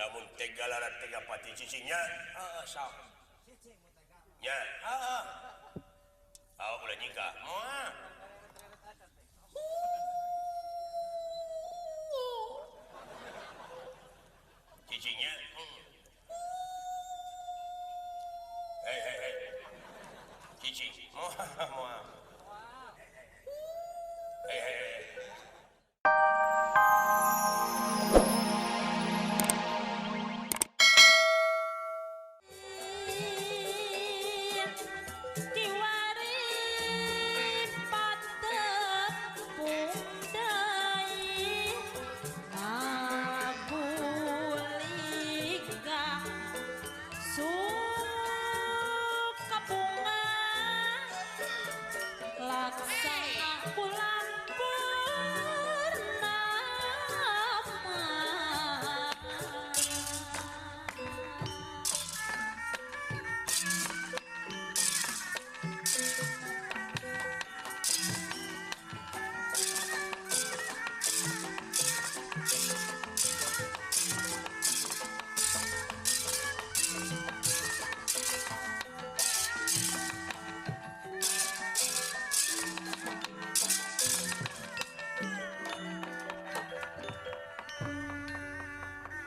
Lamun tega larat tega pati cicingnya. Heeh, sok. Nya. Heeh. Awak ulah nyingkah. Moal. Cicingnya. Hei hei hei. Cicing. Moal moal. Hei hei hei.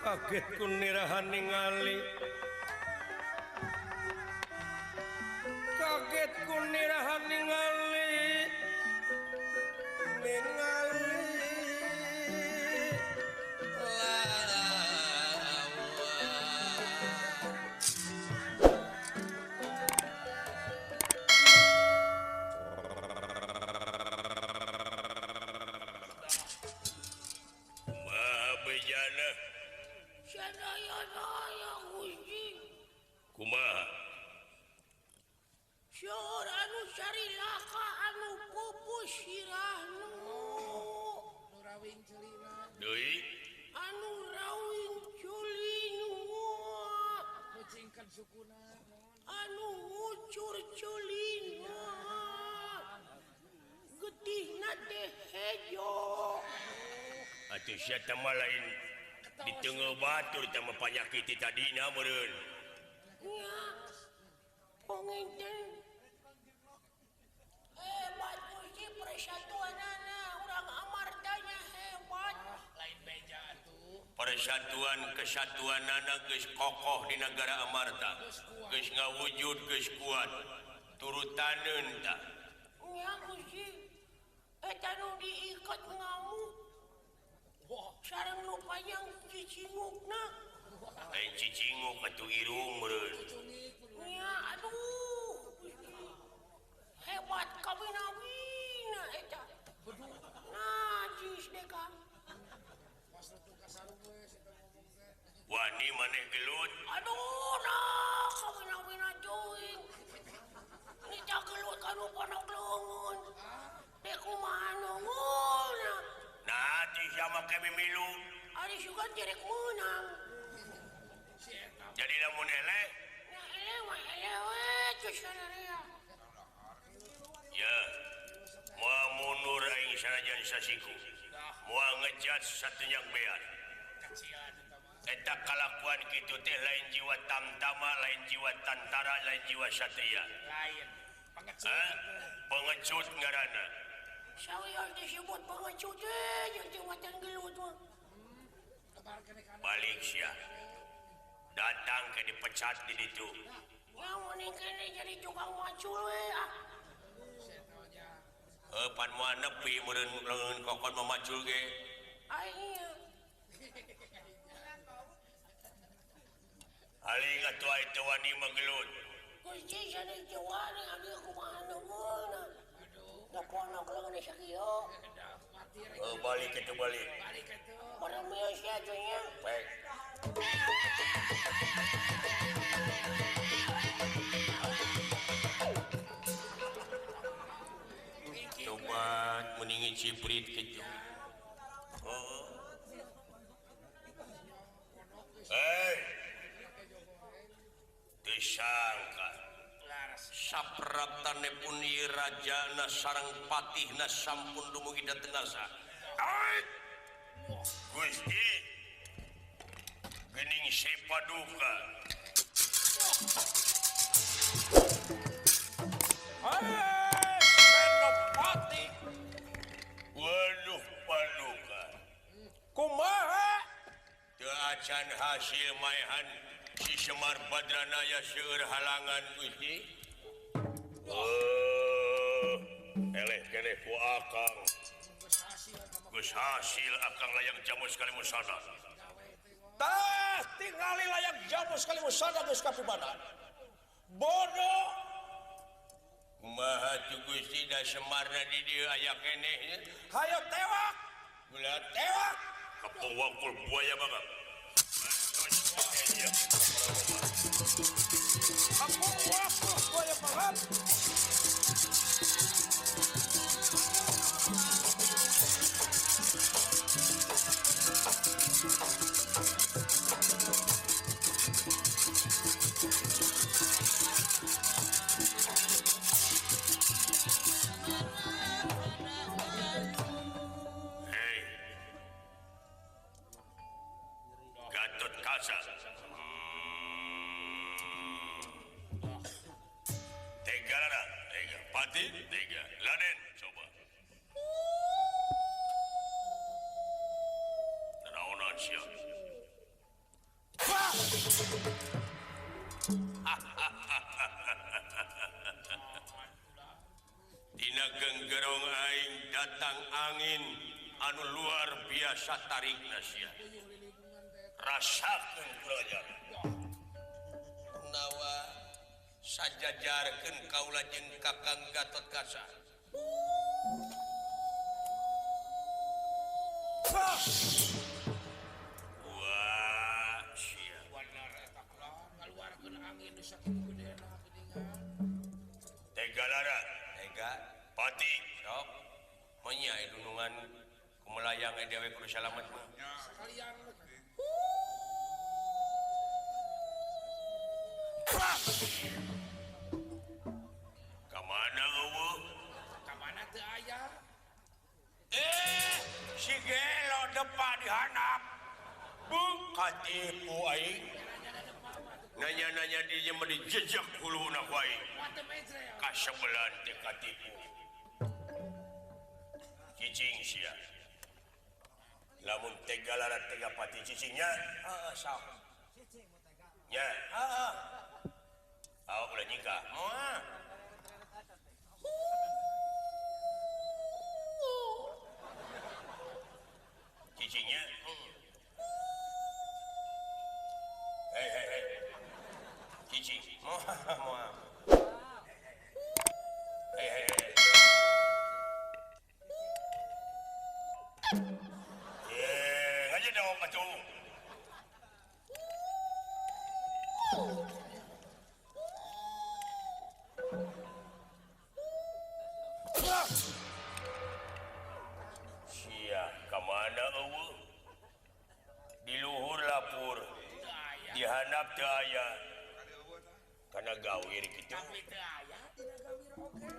Kaget kunirahan ningali, kaget kunirahan ningali, ningali Bejana. Kumaha? Seur anu sarilaka anu pupus sirahnu. Nu rawing celina. Deui? Anu rawing culinu. Nu cingkan sukuna. Anu ngucur culina. Getihna teh hejo. Atuh sia teh mah lain di tengah batur teh mah panyakit ti tadina meureun. Nya. Pangenten. Hebat Gusti persatuanana urang Amartanya hebat. Lain beja atuh. Persatuan kesatuanana geus kokoh di negara Amarta. Geus ngawujud geus kuat. Turutaneun tah. Nya Gusti. Eta nu diikat ngamuk. Sareng nu panjang cicingukna. Lain cicinguk atuh irung meureun. Nya aduh. Hebat kawin-awina eta. Najis deka. Wani maneh gelut. Aduh nah kawin-awina teuing. Nita gelut ka nu ponok leungeun. Dek kumaha nungulna. Nah, ti sama kami milu. Ari sugan jerek meunang. Jadi lamun eleh? Nya eleh mah eleh we geus sararea. Ya. Moal mundur aing sanajan sasiku. Moal ngejat satunjang bean. Eta kalakuan kitu teh lain jiwa tamtama, lain jiwa tantara, lain jiwa satria. Lain. Pengecut. Pengecut ngaranna. Sawios disebut pengecut teh jeung teu matan gelut mah. Balik sia. Datang ke dipecat di ditu. Ya mun kene jadi tukang macul we ah. Heuh pan moal nepi meureun leungeun kokon mamacul ge. Ai iya. Aling atuh ai teu wani magelut. Gusti sanes teu wani abdi kumaha nungulna. Aduh. Da ponok leungeun sakieu. Oh, balik itu balik. Balik itu. Barang mios ya atuh nya. Baik. Tobat mendingan ciprit gitu. Oh. Hei. Disangka sapraptane pun ieu rajana sareng patihna sampun dumugi dhateng asa. Gusti Gening si Paduka. Hei, Senopati. Waduh Paduka. Kumaha? Teu acan hasil maehan si Semar Badranaya seueur halangan Gusti. Eleh keneh ku akang. Geus hasil akang layang jamus kalimusana. Tah tingali layang jamus kalimusana geus kapibadan. Bodoh. Kumaha tuh Gusti da Semarna di dieu aya keneh nya? Hayo tewak. Ulah tewak. Kapowakul buaya banget. Kapowakul buaya banget. Hei, Gatot Kaca. Tegalara, Tega, Pati, Tega, Laden, coba. Naonan sia. Dina genggerong aing datang angin anu luar biasa tarikna sia. Rasakeun kula Nawa sajajarkeun kaula jeung Kakang Gatot Kaca. Wah, sia. Ngaluarkeun angin nu sakitu gedena geuningan. Tegalara, Tega, Pati, sok. Monya dunungan kumelayang dewe kudu salamet mah. Sekalian Ka mana eueuh? Ka mana teu aya? Si gelo depa dihandap. Bung katipu aing. Nanya-nanya dia mah dijejak huluna ku aing. Kasebelan teh katipu. Cicing sia. Lamun Tegalara Tega Pati cicingnya, heeh sok. Nya, heeh. Awak ulah nyingkah. Moal. Cicingnya. Hei hei hei. Cicing. Moal moal. Hei hei hei. Ngaji dong atuh. Sia ka mana eueuh? Di luhur lapur. Di handap teu aya. Kana gawir kitu. Tapi teu aya dina gawir oge.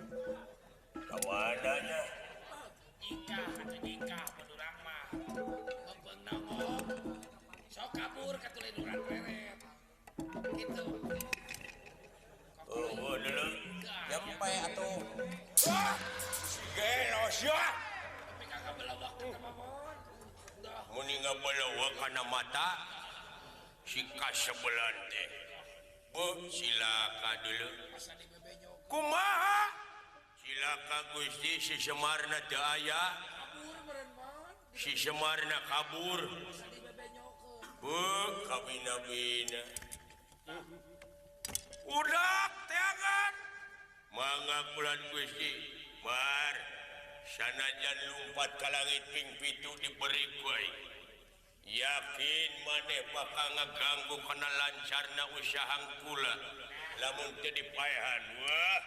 Ka mana nya? Nyingkah atuh nyingkah mun urang mah. Meupeung nongol. Sok kabur ka tuliduran reret. Kitu. Eueuh deuleu. Nyampe atuh. Wah, si gelo sia. Tapi kagak belewek eta mah mon. Mun ngabelewek kana mata si kasebelan teh. Bu silaka deuleu. Kumaha? Silaka Gusti si Semarna teu aya. Si Semarna kabur. Bu kabina-bina. Udak teangan. Mangga bulan Gusti. Mar sanajan lumpat ka langit ping pitu diberi ku aing. Yakin maneh bakal ngaganggu kana lancarna usahang kula. Lamun teu dipaehan. Wah.